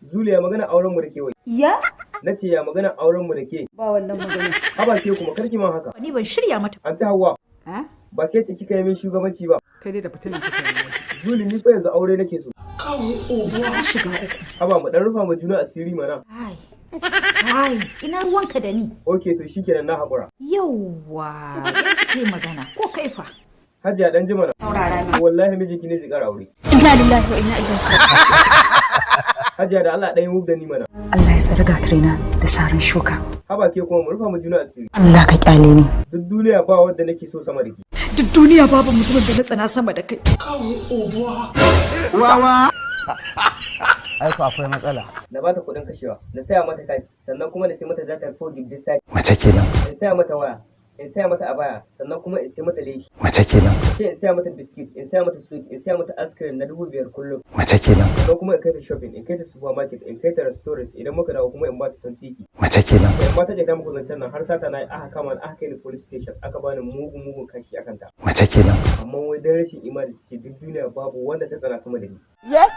Zuliya, magana auren mu da ke wai. Ya? Na ce, ya magana auren mu da ke? Ba wannan magana. Haba ke kuma, karki man haka. Ni ban shirya mata. Anti Hauwa. Ha? Ba ke ce kika yi min shugabanci ba? Kai dai da fitina kake wallahi. Zuli, ni fa yanzu aure nake so. Na shiga uku. Haba, mu dan rufa mu juna asiri mana. Ai. Ai, ina ruwanka da ni? Okay, to shikenan, na haƙura. Yauwa, yanzu kai magana ko kaifa. Hajiya, dan jima na. Saurara min. Wallahi mijinki ne zai ƙara aure. Inna lillahi wa inna ilaihi. Hajiya, da Allah dan yi move da ni mana. Allah ya tsare gatrina da sarin shuka. Haba ke kuma, mu rufa mu juna asiri. Allah ka kyale ni. Duk duniya ba wanda nake so sama da ke. Duk duniya babu mutumin da na tsana sama da kai. Wawa. Aiko akwai matsala. Na bata kuɗin kashewa, na saya mata kati, sannan kuma na sai mata data 4 gig duk sati. Mace kenan. In saya mata waya, in saya mata abaya, sannan kuma in sai mata leshi. Mace kenan. Sai in saya mata biskit, in saya mata sweet, in saya mata ice cream na 5,000 kullum. Mace kenan. Sannan kuma in kai ta shopping, in kai ta supermarket, in kai ta restaurant, idan muka dawo kuma in ba ta tantiki. Mace kenan. In ma ta ta muku zancen nan, har sata na yi aka kama ni, aka kai ni police station, aka bani mugun mugun kashi akan ta. Mace kenan. Amma wai dan rashin imani ce duk duniya babu wanda ta tsana sama da ni. Ya?